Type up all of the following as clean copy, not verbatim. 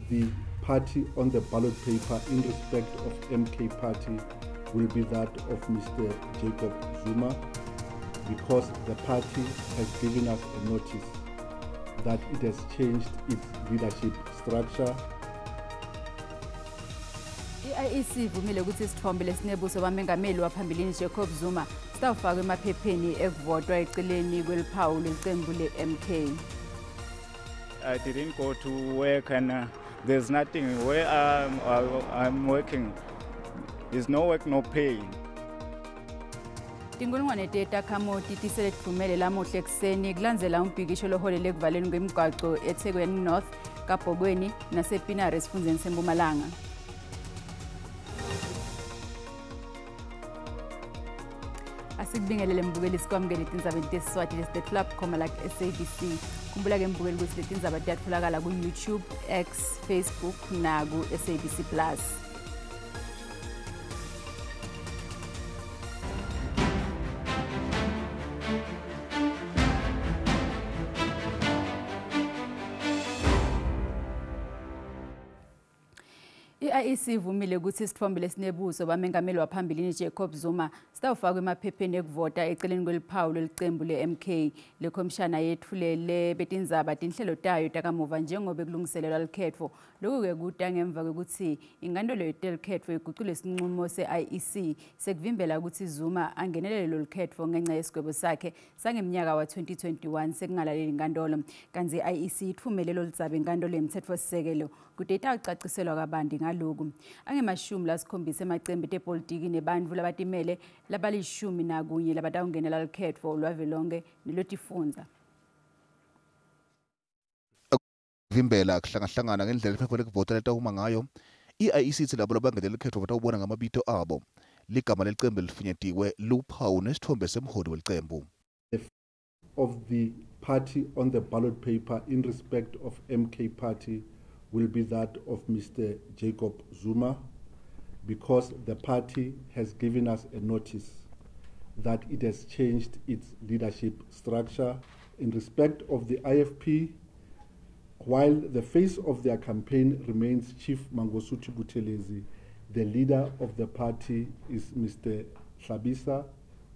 the party on the ballot paper in respect of MK Party will be that of Mr. Jacob Zuma, because the party has given us a notice that it has changed its leadership structure. I-IEC ivumile ukuthi isithombe lesinebuso bamengameli waphambilini Jacob Zuma sitawufakwa emaphepheni ekuvotwa eceleni kweliphawu leqembu le-MK. I didn't go to work and there's nothing where I'm working. There's no work, no pay. Tinkulungwane tetakhamuti tiseletfumele lamuhla ekuseni kulandzela umbhikisho loholele ekuvaleni kwemigwaco eThekwini North, KaBhokweni nasePinare esifundzeni seMpumalanga. Asikubingelele mbukeli, sikwamukele tindzaba teSiswati lesitetfula bukhoma la ku-SABC. Khumbula-ke mbukeli kutsi letindzaba tiyatfolakala ku-YouTube, X, Facebook naku-SABC Plus. I-IEC ivumile ukuthi isithombe lesinebuso bamengameli waphambilini Jacob Zuma sitawufakwa emaphepheni ekuvota eceleni kweliphawu lelicembu le-MK. Le khomishana yetfulele betindzaba tinhlelo tayo takamuva njengobe kulungiselelwa lukhetfo. Lokhu-ke kuta ngemva kwekutsi inkantolo yetelukhetfo igucule sinqumo se-IEC sekuvimbela kutsi Zuma angenelele lolukhetfo ngenca yesigwebo sakhe sangemnyaka wa-2021 sekungalaleli inkantolo. Kantsi i-IEC itfumele loludzaba enkantolo yemtsetfosisekelo kute itawucaciselwa kabanti ngaloku. Ange-70 emacembu etepolitiki nebantfu labatimele labali-11 labatawungenela lukhetfo lwavelonkhe nelwetifundza. Vimbela kuhlangahlangana ngendlela iphepha lekuvota letawuma ngayo. I-IEC itsi labo labangenela lukhetfo batawubona ngamabito abo. Ligama lelicembu lifinyetiwe luphawu nesithombe semholi welicembu. Of the party on the ballot paper in respect of MK Party will be that of Mr. Jacob Zuma, because the party has given us a notice that it has changed its leadership structure. In respect of the IFP, while the face of their campaign remains Chief Mangosuthu Buthelezi, the leader of the party is Mr. Hlabisa,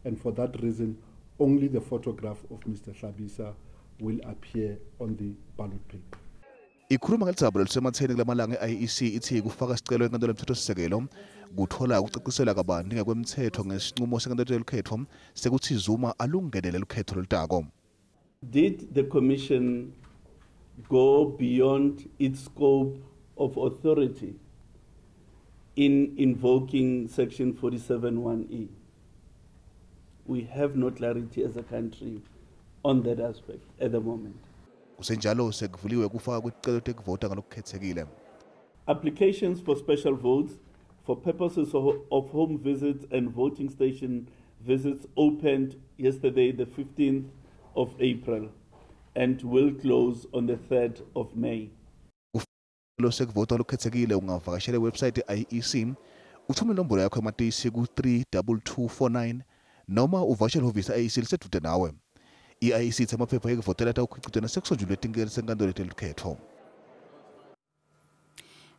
and for that reason, only the photograph of Mr. Hlabisa will appear on the ballot paper. Ikhuluma ngeludzaba lolusematheni kulamalanga e-IEC itsi kufaka sicelo enkantolo yemtsetfosisekelo kutfola kucaciselwa kabanti ngekwemtsetfo ngesinqumo senkantolo yelukhetfo sekutsi Zuma alungenele lukhetfo lolutako. Did the commission go beyond its scope of authority in invoking section 47(1)(e)? We have no clarity as a country on that aspect at the moment. Kusenjalo sekuvuliwe kufaka kweticelo tekuvota ngalokukhetsekile. Applications for special votes for purposes of home visits and voting station visits opened yesterday, the 15th of April, and will close on the 3rd of May. Lo sekuvota lokukhetsekile ungavakashela iwebsite ye-IEC uthume inombolo yakho yamatisi ku-32249 noma uvakashele ihhovisi i-IEC liseduze nawe. I-IEC itsi amaphepha ekuvotela atawukhicitwa nasekusonjululwe tinkelo senkantolo yetelukhetfo.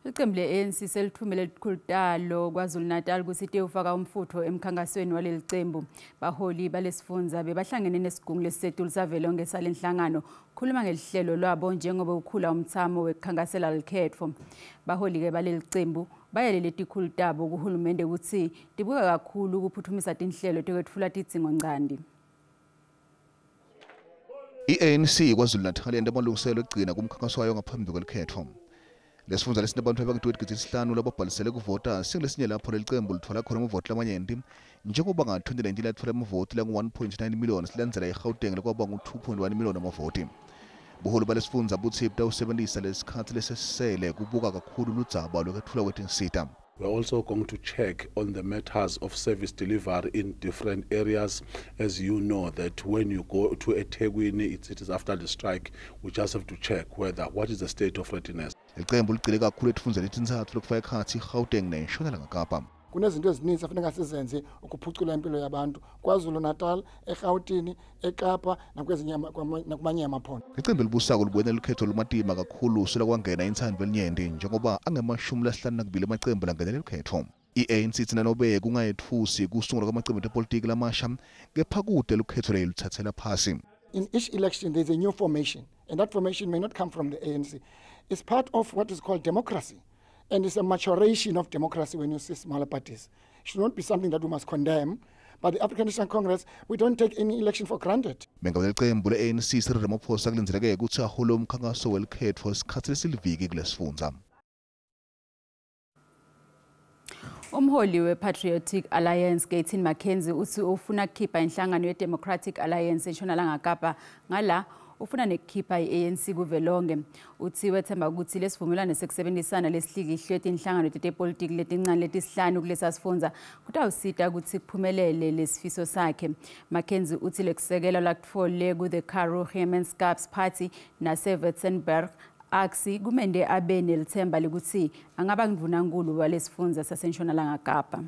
Licembu le-ANC selitfumele likhulu talo KwaZulu-Natal kutsi tiyewufaka umfutfo emkhankasweni waleli cembu. Baholi balesifundza bebahlangene nesigungu lesisetulu savelonkhe salenhlangano khuluma ngelihlelo lwabo njengoba ukhula umtsamo wekukhankasela lukhetfo. Baholi-ke baleli cembu bayalele tikhulu tabo kuhulumende kutsi tibuke kakhulu kuphutfumisa tinhlelo tekwetfula tidzingonchanti. I-ANC KwaZulu-Natal yenta amalungiselelo ekugcina kumkhankaso wayo ngaphambi kwelukhetfo. Lesifundza lesinebantfu abangu-5 lababhalisele kuvota singulesinye lapho lelicembu litfola khona amavoti lamanyenti njengoba nga-2019 latfola amavoti langu-1.9 million silandzela iGauteng lekwaba ngu-2.1 million amavoti. Buholi balesifundza butsi butawusebentisa lesikhatsi lesesele kubuka kakhulu ludzaba lwekwetfulwa kwetinsita. We're also going to check on the matters of service delivery in different areas. As you know, that when you go to eThekwini, it is after the strike. We just have to check whether what is the state of readiness. Licembu ligcile kakhulu etifundzeni letintsatfu lokufaka ekhatsi iGauteng neNtshonalanga Kapa. Kunezinto ezininzi afuneka sizenze ukuphucula impilo yabantu KwaZulu Natal, eGauteng, eKapa nakwezinye nakumanye amaphondo. Icembu libusako libona lukhetho lumatima kakhulu sula kwangena intsandvo elinyenti njengoba angama-52 amacembu langenele lukhetho. I-ANC ithina nobe kungayetfusi kusungulwa kwamacembu epolitiki lamasha kepha kude lukhetho leli luthathela phasi. In each election there's a new formation, and that formation may not come from the ANC. It's part of what is called democracy, and it's a maturation of democracy when you see smaller parties. It should not be something that we must condemn, but the African National Congress, we don't take any election for granted. Mengameli lecembu le-ANC Cyril Ramaphosa kulindzeleke kutsi ahole umkhankaso welikhetho sikhatsi lesiliviki kulesifundza. Umholi we-Patriotic Alliance Gayton McKenzie uthi ufuna kukhipha inhlangano ye-Democratic Alliance eNtshonalanga Kapa ngala ufuna nekukhipha i-ANC kuvelonke. Uthi wethemba ukuthi lesivumelwano sekusebenzisana lesihlikihlwe tinhlangano tetepolitiki letincane letisihlanu kulesa sifundza kutawusita ukuthi kuphumelele lesifiso sakhe. McKenzie uthi lekusekela lakutfole ku-The Karoo Gemeenskaps Party nase-Witzenberg aksi kumende abe nelithemba lokuthi angaba ngindvunankulu walesifundza saseNtshonalanga Kapa.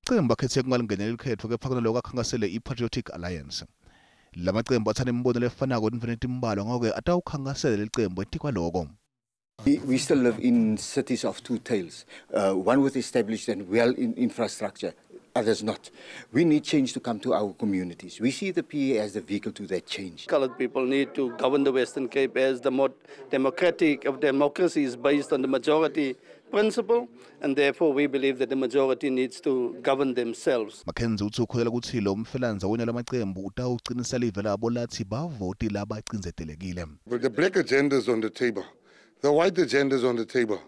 Icembu akhethe kungalingenela ukhetho kepha kunaloko akhankasele i-Patriotic Alliance. Lamacembu athanda imibono lefanako etintfweni letimbalwa ngako-ke atawukhankasela lelicembu etikwaloko. We still live in cities of two tails, one with established and well in infrastructure, others not. We need change to come to our communities. We see the PA as the vehicle to that change. Colored people need to govern the Western Cape as the more democratic of democracy is based on the majority principle, and therefore we believe that the majority needs to govern themselves. McKenzie uthi ukholelwa ukuthi lo mfelandawonye lamacembu utawucinisa live labo lathi bavoti labacindzetelekile. But the black agenda is on the table. The white agenda is on the table.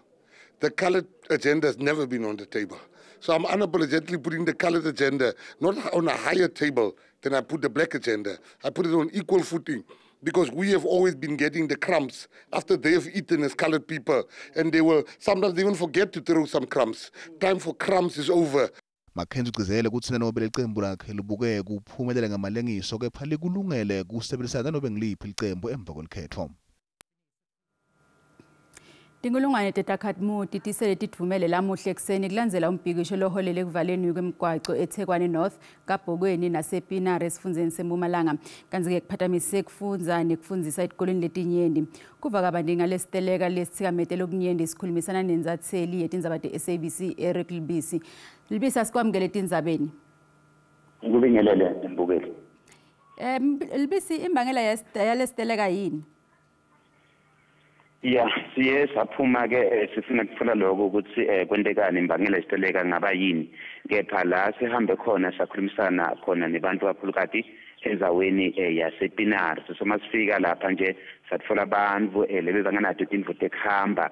The colored agenda has never been on the table. So I'm unapologetically putting the colored agenda not on a higher table than I put the black agenda. I put it on equal footing because we have always been getting the crumbs after they have eaten as colored people. And they will sometimes even forget to throw some crumbs. Time for crumbs is over. McKenzie ugcizelele kutsi nanobe licembu lakhe libuke kuphumelela ngamalengiso kepha likulungele kusebenzisana nanobe ngiliphi licembu emva kwelikhetho. Tinkulungwane tetakhamuti tisele tidvumele lamuhla ekuseni kulandzela umbhikisho loholele ekuvaleni kwemigwaco eThekwini North, KaBhokweni nasePienaar esifundzeni seMpumalanga. Kantsi-ke kuphatamise kufundza nekufundzisa etikolweni letinyenti. Kuva kabanti ngalesiteleka lesithikamete lokunyenti sikhulumisana nentsatseli yetindzaba te-SABC Eric Lubisi. Lubisi, asikwamukele etindzabeni. Ngikubingelele mbukeli. Lubisi, imbangela yalesiteleka yini? Ya, siye saphuma ke sifuna kutfola lokho ukuthi kwentekani imbangela isiteleka ngaba yini. Kepha la sihambe khona sakhulumisana khona nebantu kakhulukati endzaweni yasePienaar. So masifika lapha nje satfola abantu lebe banganato tintfo tekuhamba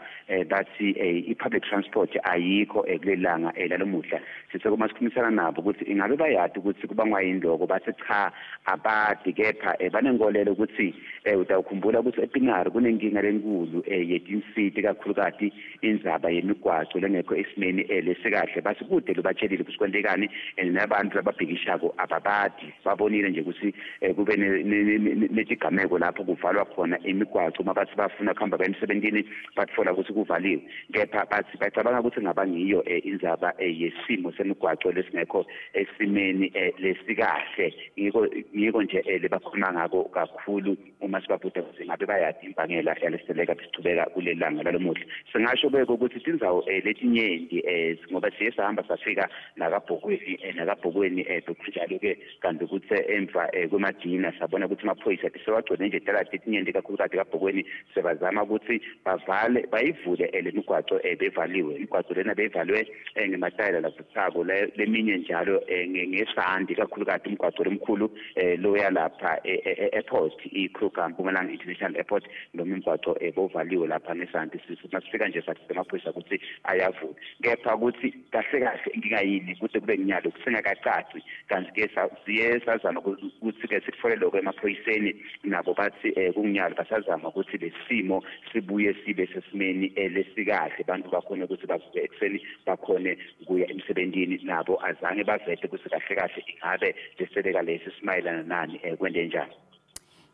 bathi i-public transport ayikho kulelanga lalomuhla. Sithe masikhulumisana nabo ukuthi ingabe bayati ukuthi kubangwa yini lokho, bathi cha abadi, kepha banenkolelo ukuthi utawukhumbula ukuthi ePienaar kunenkinga lenkulu yetinsiti kakhulukati indzaba yemigwaco lengekho esimeni lesikahle. Bathi kude lobatshelile ukuthi kwentekani nabantu lababhikishako ababadi, babonile nje ukuthi kube netigameko lapho kuvalwa khona imigwaco uma bathi bafuna kuhamba baye emsebentini batfola ukuthi kuvaliwe. Kepha bathi bacabanga ukuthi ngaba ngiyo indzaba yesimo semigwaco lesingekho esimeni lesikahle. Ngiko nje lebakhuluma ngako kakhulu uma sibabuta ukuthi ngabe bayadi imbangela yalesiteleka besichubeka kulelanga lalomuhla. Singasho beko ukuthi tindzawo letinyenti ngoba siye sahamba safika nakaBhokweni bekunjalo-ke kanti ukuthi emva kwemadina sabona ukuthi amaphoyisa sewagcwele nje taladi letinyenti kakhulukati kaBhokweni, sebazama ukuthi bavale bayivule le migwaco bevaliwe. Imigwaco lena bevalwe ngematayela lavuthako leminye njalo ngesandi kakhulukati umgwaco lomkhulu loya lapha e-airport i-Kruger Mpumalanga International Airport, noma umgwaco bovaliwe lapha ngesandi. Masifika nje sathi amaphoyisa ukuthi ayavula, kepha ukuthi kahle kahle inkinga yini kuze kube nginyalo kusengakacaci. Kanti-ke siye sazama ukuthi-ke sikutfole lokho emaphoyiseni, nabo bathi kunginyalo basazama ukuthi lesimo sibuye sibe sesimeni lesikahle, bantu bakhone ukuthi bavuke ekuseni bakhone kuya emsebentini. Nabo azange bavete ukuthi kahle kahle ingabe leseleka lesi simayelana nani kwente njani.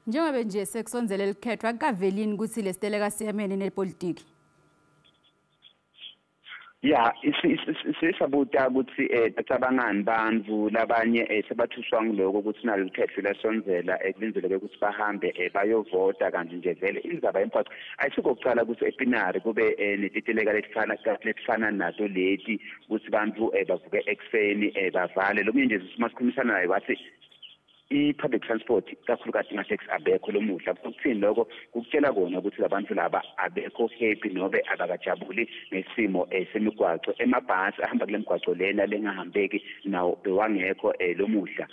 Njengoba nje sekusondzele likhetho akukavelini ukuthi lesiteleka siyamene nepolitiki? Ya sisabuta ukuthi bacabangani bantfu labanye sebathuswa ngiloko ukuthi nalo likhetho lasondzela ekulindeleke ukuthi bahambe bayovota kanti nje vele indzaba yemgwaco ayisiko kucala ukuthi ePinari kube netiteleka letifana nato leti ukuthi bantfu bavuke ekuseni bavale. Lomunye nje masikhulumisana naye wathi i-public transport kakhulukazi ama-taxi abekho lomuhla. Kuthini lokho? Kukutshela kona ukuthi labantu laba abekho happy nobe abakajabuli ngesimo semigwaco. Emabhasi ahamba kule migwaco lena lengahambeki nawo bewangekho lomuhla.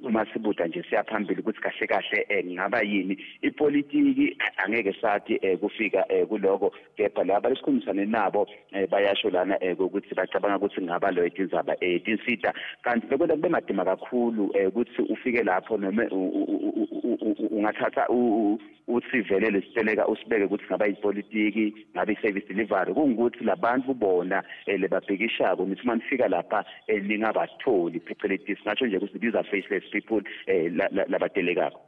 Uma sibuta nje siyaphambili ukuthi kahle kahle ngaba yini ipolitiki, angeke sathi kufika kuloko, kepha laba lesikhulumisane nabo bayasho lana ukuthi bacabanga ukuthi ngaba lo tindzaba tinsita. Kanti lokho kube madima kakhulu ukuthi ufike lapho noma ungathatha uthi vele lesiteleka usibeke ukuthi ngaba ipolitiki ngabe i-service delivery, kungukuthi labantu bona lebabhekishako nithi manifika lapha ningabatholi phecelezi singatsho nje ukuthi these are faceless people labatelekako.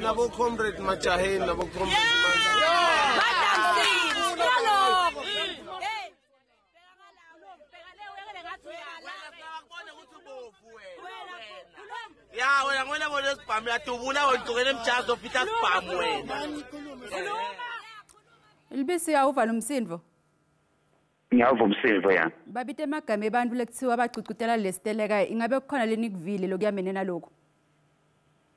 Nabo comrade Majaheni, nabo comrade Ya wena ngwena bona sibhamu yadubula wena ugcokele emjazo ofita sibhamu wena. Libisi yawuvala umsindvo. Ngiyawuva umsindvo ya. Babite emagama ebantfu lekuthiwa bacucutela lesiteleka, ingabe kukhona lenikuvile lokuyamene nalokho?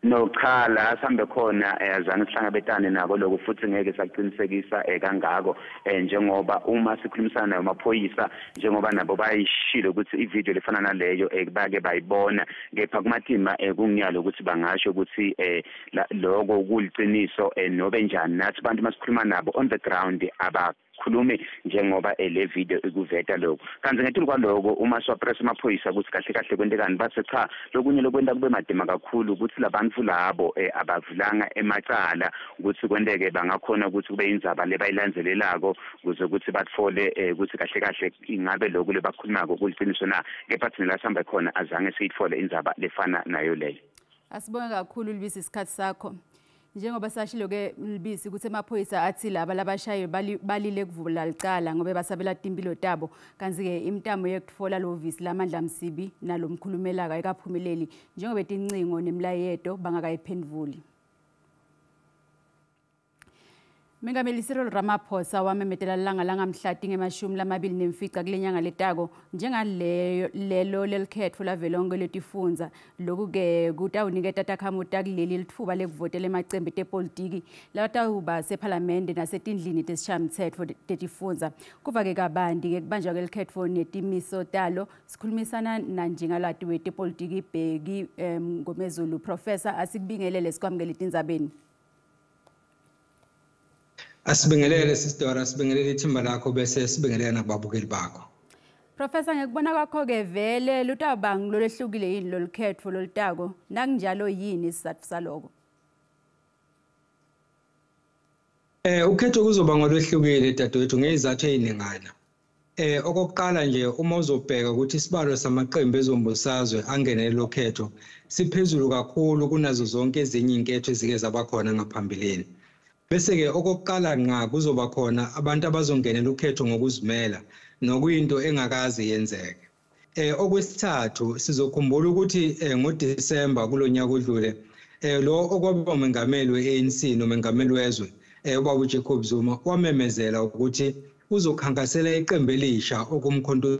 No cha, la sihambe khona azange sihlangabetane nako lokho futhi ngeke saqinisekisa kangako njengoba uma sikhulumisana nayo amaphoyisa njengoba nabo bayishilo ukuthi ivideo lefana naleyo bake bayibona, kepha kumatima kunginyalo ukuthi bangasho ukuthi lokho kuliciniso nobe njani. Nathi bantu masikhuluma nabo on the ground aba khulume njengoba le video ikuveta lokho. Kanti ngetulu kwaloko uma siwapress amaphoyisa ukuthi kahle kahle kwentekani, bathe cha lokunye lokwenta kube madima kakhulu ukuthi labantu labo abavulanga emacala ukuthi kwenteke bangakhona ukuthi kube indzaba lebayilandzelelako ukuze ukuthi batfole ukuthi kahle kahle ingabe lokhu lebakhulumako kuliciniso na. Kepha thina la sihamba khona azange siyitfole indzaba lefana nayo leyo. Asibonge kakhulu Libisi isikhathi sakho. Njengoba sashilo ke Libisi ukuthi emaphoyisa athi laba labashaye balile kuvula licala ngoba basabela timpilo tabo, kanti ke imitamo yekutfola lovisi lamandla Msibi nalomkhulumela ayikaphumeleli njengoba tincingo nemlayeto bangakayiphendvuli. Mengameli Cyril Ramaphosa wamemetela lilanga langamhlati nge-25 kulenyanga letako njengaleyo lelo lelikhetfo lavelonkhe letifundza. Lokhu-ke kutawuniketa takhamuti takuleli litfuba lekuvotela emacembu etepolitiki latawuba sephalamende nasetindlini tesishayamtsetfo tetifundza. Kuva-ke kabanti-ke kubanjwa kwelikhetfo netimiso talo, sikhulumisana nanjengalwati wetepolitiki Bheki Mngomezulu. Professor, asikubingelele sikwamukele etindzabeni. Asibingelele Sisidora, asibingelele ithimba lakho bese sibingelele nakubabukeli bakho. Professor, ngikubona kwakho-ke vele lutawuba ngilolwehlukile yini lolukhetfo lolutako, nakunjalo yini isizatfu saloko? Ukhetho kuzoba ngolwehlukile dadewethu ngezizathu eziningana. Okokuqala nje uma uzobheka ukuthi isibalo samaqembu ezombusazwe angenele lokhetho siphezulu kakhulu kunazo zonke ezinye inketho ezike zaba khona ngaphambilini. Bese-ke okokuqala ngqa kuzoba khona abantu abazongenela ukhetho ngokuzimela nokuyinto engakaze yenzeke. Okwesithathu sizokhumbula ukuthi ngoDisemba kulonyaka odlule lo okwaba umengameli we-ANC nomengameli wezwe ubaba uJacob Zuma wamemezela ukuthi uzokhankasela iqembu elisha okumkhonto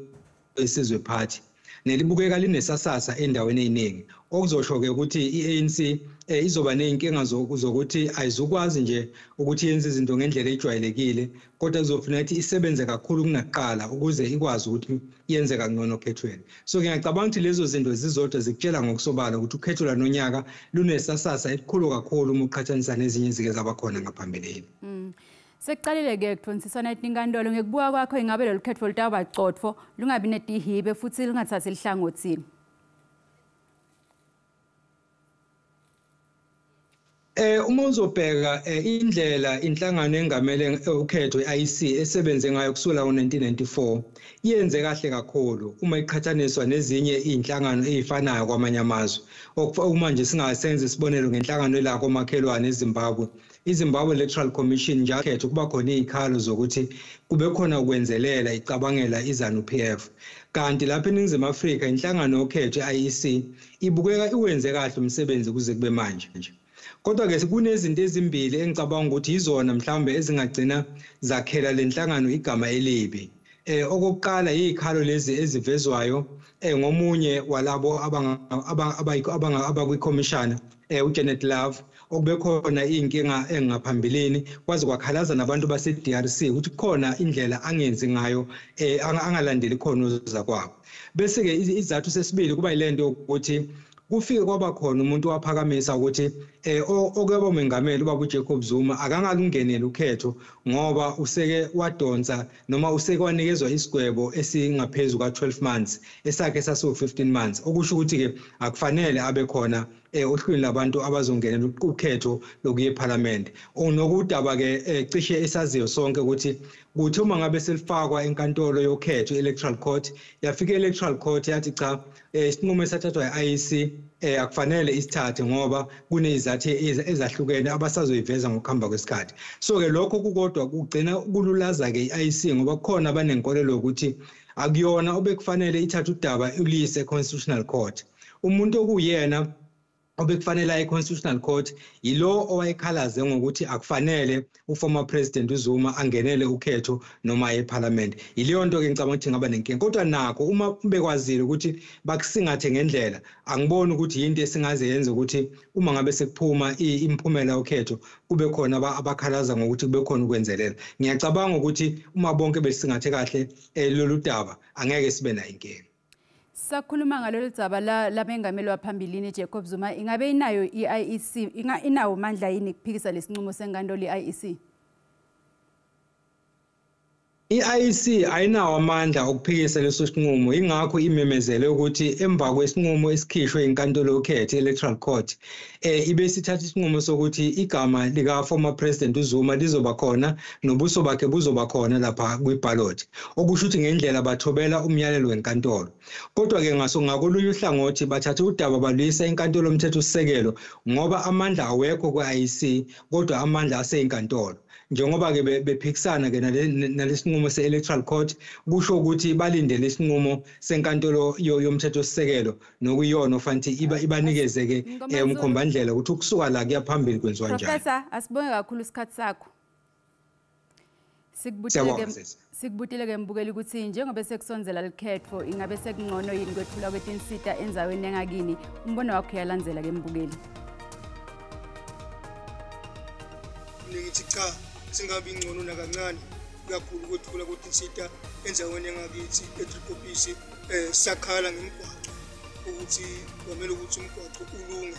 wesizwe party nelibukeka linesasasa endaweni eziningi, okuzosho-ke ukuthi i-ANC izoba ney'nkinga zokuthi ayizukwazi nje ukuthi yenze izinto ngendlela ejwayelekile, kodwa kuzofuneka ukuthi isebenze kakhulu kunakuqala ukuze ikwazi ukuthi yenze kangcono okhethweni. So ngiyacabanga ukuthi lezo zinto zizodwa zikutshela ngokusobala ukuthi ukhetho lwanonyaka lunesasasa elikhulu kakhulu uma uqhathanisa nezinye ezike zaba khona ngaphambilini. Sekuqalile-ke kudvonsiswana etinkantolo, ngekubuka kwakho ingabe lolu khetfo lutawuba cotfo lungabi netihibe futhi lungathathi lihlangothini? Uma uzobheka indlela inhlangano engamele ukhetho i-IEC esebenze ngayo kusukela ngo-1994 yenze kahle kakhulu uma iqhathaniswa nezinye izinhlangano ezifanayo kwamanye amazwe. Okumanje singasenza isibonelo ngenhlangano ela komakhelwane eZimbabwe, iZimbabwe Electoral Commission, njalo khetho kuba khona izikhalo zokuthi kube khona ukwenzelela icabangela iZANU-PF. Kanti lapha eNingizimu Afrika inhlangano yokhetho i-IEC ibukeka iwenze kahle umsebenzi kuze kube manje nje. Kodwa-ke kunezinto ezimbili engicabanga ukuthi yizona mhlawumbe ezingagcina zakhela le nhlangano igama elibi. Okokuqala izikhalo lezi ezivezwayo ngomunye walabo abakwikhomishana uJanet Love, okube khona iy'nkinga engaphambilini kwaze kwakhalaza nabantu base-DRC ukuthi kukhona indlela angenzi ngayo angalandeli khona uzakwabo. Bese-ke isizathu sesibili kuba yilento yokuthi kufike kwaba khona umuntu waphakamisa ukuthi okweba umengameli ubaba uJacob Zuma akangalungeneli ukhetho ngoba useke wadonsa noma useke wanikezwa isigwebo esingaphezulu ka-12 months esakhe sasiwu-15 months, okusho ukuthi-ke akufanele abe khona ohlwini labantu abazongenela ukhetho lokuya ePhalamende. Nokudaba-ke cishe esaziyo sonke ukuthi kuthi uma ngabe selifakwa enkantolo yokhetho i-Electoral Court, yafika i-Electoral Court yathi cha, isinqumo esathathwa i-IEC akufanele isithathe ngoba kunezizathu ezahlukene abasazoyiveza ngokuhamba kwesikhathi. So-ke lokho kukodwa kugcina kululaza-ke i-IEC ngoba kukhona abanenkolelo yokuthi akuyona obekufanele ithathe udaba uliyise e-Constitutional Court. Umuntu okuyena obekufanele aye e-Constitutional Court yilo owayekhalaze ngokuthi akufanele uformer President uZuma angenele ukhetho noma aye eParliament. Yileyo nto ke ngicabanga ukuthi ingaba nenkinga. Kodwa nakho uma bekwazile ukuthi bakusingathe ngendlela, angiboni ukuthi yinto esingaze yenze ukuthi uma ngabe sekuphuma imiphumela yokhetho kube khona abakhalaza ngokuthi kube khona ukwenzelela. Ngiyacabanga ukuthi uma bonke besingathe kahle lolu daba angeke sibe nayo inkinga. Sakhuluma ngalolu dzaba lamengameli waphambilini Jacob Zuma, ingabe inayo i-IEC inawo amandla yini kuphikisa lesinqumo senkantolo i-IEC? I-IEC ayinawo amandla okuphikisa leso sinqumo, ingakho imemezele ukuthi emva kwesinqumo esikhishwe inkantolo yokhetho i-Electoral Court ibe sithatha isinqumo sokuthi igama lika former President uZuma lizoba khona nobuso bakhe buzoba khona lapha kwiballot, okusho ukuthi ngendlela bathobela umyalelo wenkantolo. Kodwa-ke ngakolunye uhlangothi bathatha udaba baluyisa inkantolo yomthethosisekelo ngoba amandla awekho kwi-IEC kodwa amandla aseyinkantolo. Njengoba-ke bephikisana-ke nalesinqumo se-Electoral Court, kusho ukuthi balindele isinqumo senkantolo yomthethosisekelo nokuyiyona ofanele ibanikeze-ke umkhombandlela ukuthi ukusuka la kuya phambili kwenziwa njani. Professor, asibonge kakhulu isikhathi sakho. Sikubutile-ke mbukeli ukuthi njengoba sekusondzela likhetho ingabe sekungcono yini kwethulwa kwetinsita endzaweni engakini. Umbono wakho uyalandzela-ke mbukeli. Ngithi cha, singabi ngcono nakancane kakhulu kwethula kwetinsita endaweni engakithi eTrikopisi. Sakhala ngemigwaqo ukuthi kwamele ukuthi umgwaqo ulunge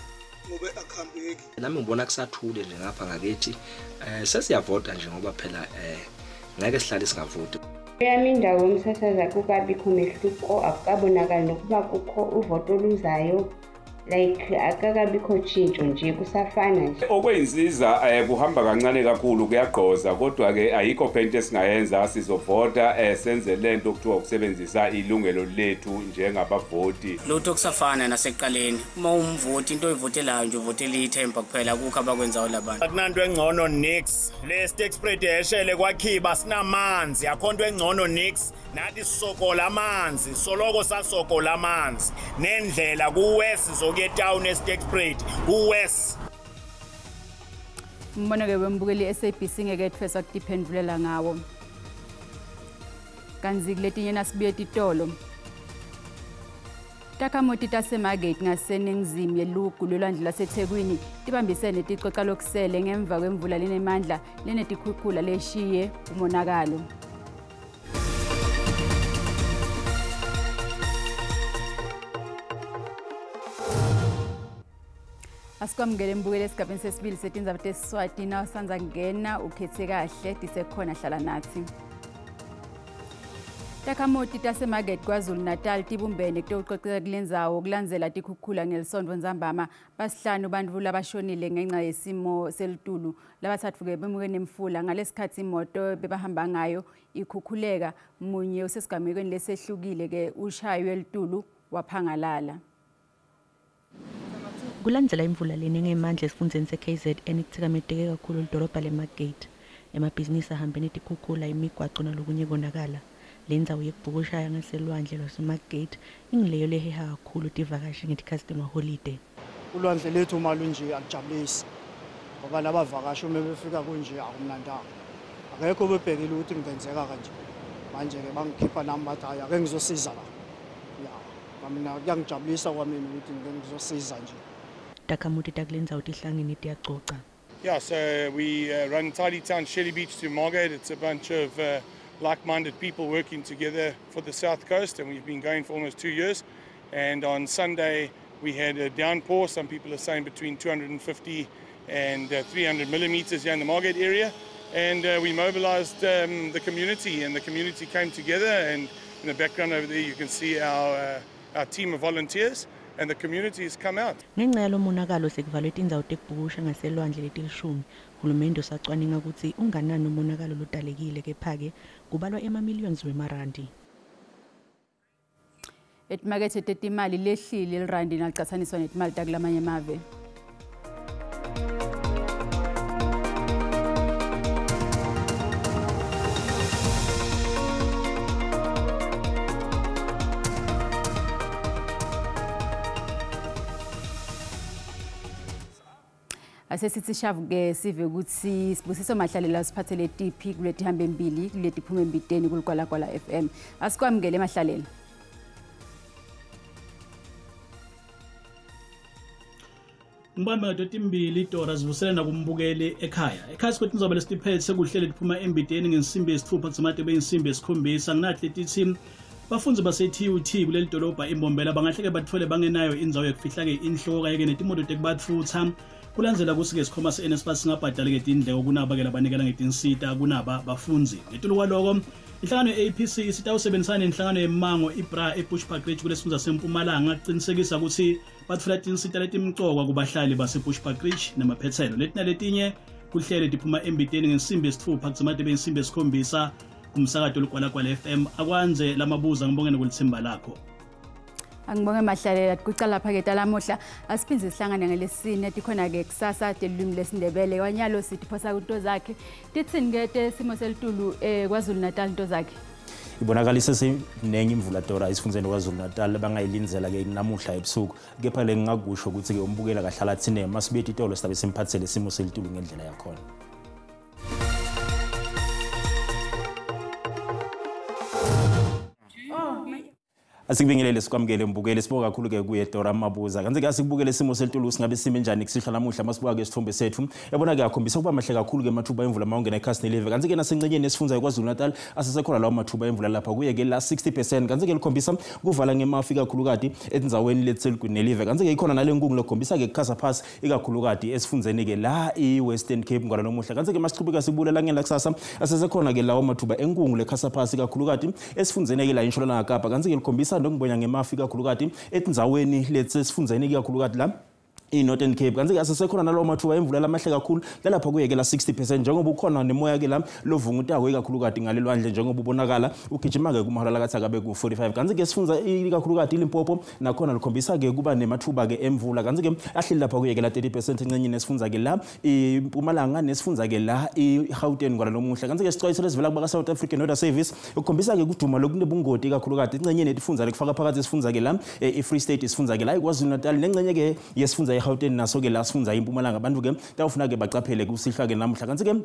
ngoba akuhambeki. Nami ngibona kusathule nje ngapha ngakithi, sesiyavota nje ngoba phela ngeke sihlale singavoti. Eyami indawo yomsasaza kukabikho mehluko, akukabonakali nokuba kukho uvoto oluzayo, like akakabikho tshintsho nje, kusafana nje. Okweyinsiza kuhamba kancane kakhulu, kuyagqoza, kodwa-ke ayikho phela esingayenza, sizovota senze lento okuthiwa ukusebenzisa ilungelo lethu njengabavoti. Lutho kusafana nasekuqaleni, uma umvoti into oyivotelayo nje uvotela ithemba kuphela, akukho abakwenzayo labantu. Akunanto engcono nix, le Sterkspruit eshele kwakhiba sinamanzi, akho nto engcono nix. Nathi sisokola amanzi, soloko sasokola amanzi nendlela kuwest zokuya etown eSterkspruit kuwest. Umbono-ke wembukeli SABC ngeke ethweswa kutiphendvulela ngawo. Kanti kuletinye nasibuye titolo. Takhamuti taseMargate ngaseningizimu yelugu lolwandle lwaseThekwini tibambisene ticoca lokusele ngemva kwemvula lenemandla lenetikhukhula leshiye umonakalo. Asikwamukele mbukeli esigabeni sesibili setindzaba tesiswati. Nawusanza kungena ukhethe kahle, tisekhona, hlala nathi. Takhamuti taseMargate KwaZulu-Natal tibumbene kutewucoceka kulendzawo kulandzela tikhukhula ngelisondvo ntsambama. Basihlanu bantfu labashonile ngenca yesimo selitulu, labatsatfu-ke bemuke nemfula ngalesikhatsi imoto bebahamba ngayo ikhukhuleka. Munye usesigamekweni lesehlukile-ke ushaywe litulu waphangalala. Kulandzela imvula lene ngemandla esifundzeni se-KZN kutsikameteke kakhulu lidolobha leMargate. Emabhizinisi ahambe netikhukhula, imigwaco nalokunye konakala. Lendzawo yekubhukushaya ngaselwandle lwaseMargate ingileyo leheha kakhulu tivakashi ngetikhatsi temaholide. Ulwandle lethu uma lunje alujabulisi ngoba labavakashi uma befika kunje akumnandanga. Akekho obebhekile ukuthi kungenzeka kanje. Manje-ke bangikhipha nami bathi hhayi ake ngizosiza la. Ya, mina kuyangijabulisa kwamina ukuthi ngike ngizosiza nje. Takhamuti takulendzawo tihlangene tiyacoca. Yeah, so we run Tidy Town Shelly Beach to Margate. It's a bunch of like-minded people working together for the South Coast, and we've been going for almost 2 years. And on Sunday we had a downpour. Some people are saying between 250 and 300 millimeters here in the Margate area. And we mobilized the community, and the community came together. And in the background over there you can see our team of volunteers, and the community has come out. Ngenxa yalomonakalo sekuvalwe tindzawo tekubhukusha ngaselwandle letilishumi. Hulumende usacwaninga kutsi unganani umonakalo lodalekile, kepha-ke kubalwa ema-millions wemarandi. Etimakethe tetimali lehlile lirandi nalicatsaniswa netimali takulamanye emave. Asesithi shavu-ke sive kutsi Sibusiso Mahlalela siphathele tiphi kuletihambe embili kuletiphume embiteni kuLigwalagwala FM. Asikwamukele Mahlalela. Ngibambe ngatotimbili Dora zivusele nakumbukeli ekhaya. Ekhaya sikwethu nizoba lesiphethe sekuhlele liphuma embiteni ngensimbi yesithupha kudzimate beyinsimbi yesikhombisa. Nginathi letithi bafundzi base-TUT kuleli dolobha iMbombela bangahleke batfole bangenayo indzawo yekufihla-ke inhloko kanye netimoto tekubatfutsa. Kulandzela kutsi-ke sikhwama se-NSFAS singabhadali-ke tindleko kunaba-ke labanikela ngetinsita kunaba bafundzi. Ngetulu kwaloko inhlangano ye-APC isitawusebenzisana nenhlangano yemango iBRA eBushbuckridge kulesifundza seMpumalanga kucinisekisa kutsi batfola tinsita letimcoka kubahlali baseBushbuckridge nemaphetselo. Leti naletinye kuhlele tiphuma embiteni ngensimbi yesitfupha kudzimate beyinsimbi yesikhombisa kumsakato Ligwalagwala FM. Akwanze lamabuza, ngibonge nokulitsimba lakho. Angibonge Mahlalela. Kucala lapha-ke talamuhla asiphindze sihlangane ngelesine tikhona-ke kusasa telulwimi lesiNdebele. Kwanyalo sitiphosa kunto zakhe titsini-ke tesimo selitulu KwaZulu-Natal nto zakhe. Ibonakala isesenengi imvula Dora esifundzeni KwaZulu-Natal bangayilindzela-ke namuhla ebusuku, kepha le ngingakusho ukuthi-ke umbukela kahlala thine masibuye titolo sizabe simphathele isimo selitulu ngendlela yakhona. Asikubingelele sikwamukele mbukele, sibonga kakhulu ke kuye Dora Mabuza. Kanti ke asikubukele isimo selitulu singabe sime njani kusihla namuhla masibuka ke isithombe sethu. Yabona ke akhombisa ukuba mahle kakhulu ke amathuba emvula mawungena ekhasi nelive. Kanti ke nasencenyeni esifundza KwaZulu-Natal asesekhona lawo mathuba emvula lapha kuye ke la 60%. Kanti ke likhombisa kuvala ngemafi kakhulukati etindzaweni letselugwini nelive. Kanti ke ikhona nale nkungu lokhombisa ke kukhasa phasi ikakhulukati esifundzeni ke la iWestern Cape ngalo namuhla. Kanti ke masichubeka sibulela ngela kusasa asesekhona ke lawo mathuba enkungu lekhasa phasi kakhulukati esifundzeni ke la iNtshonalanga Kapa. Kanti ke likhombisa nokubona ngemafi kakhulukati etindzaweni letsesifundzeni kakhulukati la i-Northern Cape. Kanti ke asesekhona nalawo mathuba emvula lamahle kakhulu lalapha kuye-ke la 60% njengoba ukhona nemoya ke la lovungutako ikakhulukati ngalelwandle njengoba ubonakala ugijima-ke kumahola lakathi akabe ku-45. Kanti ke sifundza ikakhulukati iLimpopo nakhona likhombisa-ke kuba nemathuba-ke emvula. Kanti ke ahleli lapha kuye-ke la 30% encenyeni esifundza-ke la iMpumalanga nesifundza-ke la iGauteng kwalalomuhla. Kanti ke sicwayiso lesivela kubaka-South African Weather Service ukukhombisa-ke kuduma lokunebungoti ikakhulukati encenyeni etifundza lekufaka phakathi esifundza-ke la i-Free State, isifundza-ke la iKwaZulu-Natal nengcenye-ke yesifundza eGauteng naso ke la sifundza iMpumalanga. Abantu ke tawufuna ke bacaphele kusihla ke namuhla. Kanti ke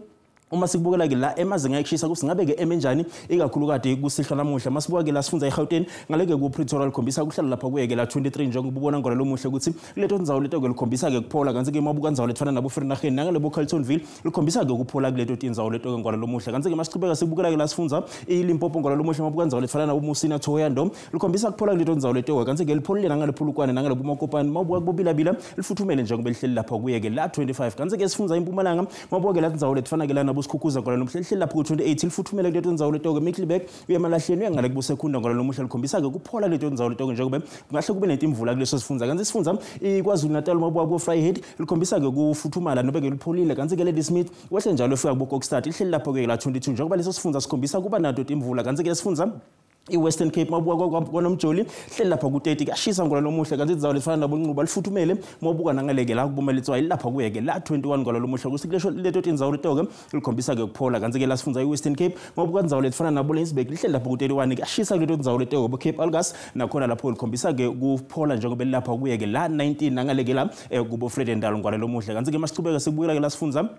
uma sikubukela ke la emazinga ekushisa kuthi ngabe ke emenjani ikakhulukati kusihla namuhla. Masibuka ke la sifundza eGauteng ngaleke ku Pretoria likhombisa kuhlala lapha kuye ke la 23 njengoba ubona ngalo lomuhle ukuthi kuleto ndzawo leto ke likhombisa ke kuphola. Kanti ke mabuka ndzawo letfana nabo Vereeniging nangale bo Carltonville likhombisa ke kuphola kuleto tindzawo leto ke ngalo lomuhle. Kanti ke masichubeka sikubukela ke la sifundza iLimpopo ngalo lomuhle mabuka ndzawo letfana nabo Musina Thohoyandou likhombisa kuphola kuleto ndzawo leto. Kanti ke lipholile nangale Polokwane nangale Mokopane mabuka kubobilabila lifuthumele njengoba lihleli lapha kuye ke la 25. Kanti ke sifundza iMpumalanga mabuka ke la ndzawo letfana ke la naboSikhukhuza ngolalo muhle lihleli lapho ku-28 lifuthumele kuleto ndzawo leto-ke Middelburg uye emalahleni uya ngale kuboSekhunda ngolalo muhle likhombisa-ke kuphola kuleto ndzawo leto-ke njengoba kungahle kube netimvula kuleso sifundza. Kanti isifundza iKwaZulu-Natal mabuka kubo-Vryheid likhombisa-ke kufuthumala nobe-ke lipholile. Kanti-ke Ladysmith wehle njalo efika kubo-Kokstad lihleli lapho-ke la 22 njengoba leso sifundza sikhombisa kuba nato timvula. Kanti-ke lesifundza i-Western Cape mabuka kwaNomjoli hleli lapha ku-30 kuyashisa ngolalo muhle. Kanti indzawo lefana nabonquba lifuthumele mabuka nangaleke la kuboma letswayi lapha kuyeke la 21 ngolalo muhle kusi kulesho leto tindzawo letoke likhombisa-ke kuphola. Kanti-ke la sifundza i-Western Cape mabuka indzawo letifana nabo-Laingsburg lihleli lapha ku-31 kuyashisa kuleto tindzawo letoke bo-Cape Algas nakhona lapho likhombisa-ke kuphola njengoba lapha kuyeke la 19 nangaleke la kubo-Vredendal ngolalo muhle. Kanti-ke masichubeka sikubukela-ke la sifundza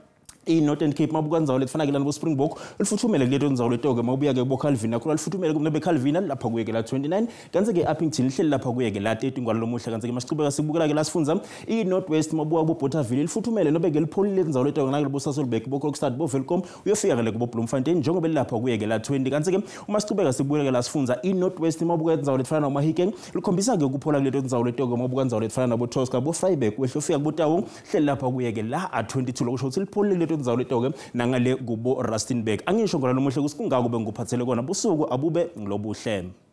i-Northern Cape mabuka ndzawo letifana ke lana Springbok lifuthumele kuleto ndzawo letoke mawubuya ke kubo Calvin nakhona lifuthumele kunobe Calvin lapha kuye ke la 29. Kanti ke Upington lihleli lapha kuye ke la 30 ngwalo lomuhle. Kanti ke masichubeka sikubukela ke la sifundza i-North West mabuka kubo Bothaville lifuthumele nobe ke lipholile ndzawo letoke nake kubo Sasolburg bo Kokstad bo Welkom uyofika ke kubo Bloemfontein njengoba lapha kuye ke la 20. Kanti ke uma sichubeka sikubukela ke la sifundza i-North West mabuka ndzawo letifana noMahikeng likhombisa ke kuphola kuleto ndzawo letoke mabuka ndzawo letifana nabo Tosca bo Vryburg wehle ufika kubo Taung hleli lapha kuye ke la 22 lokusho ukuthi lipholile kuleto ndzawo letoke nangale kubo Rustenburg. Angisho ngolalo muhle kusikungako bengikuphathele kona busuku abube ngilobuhle.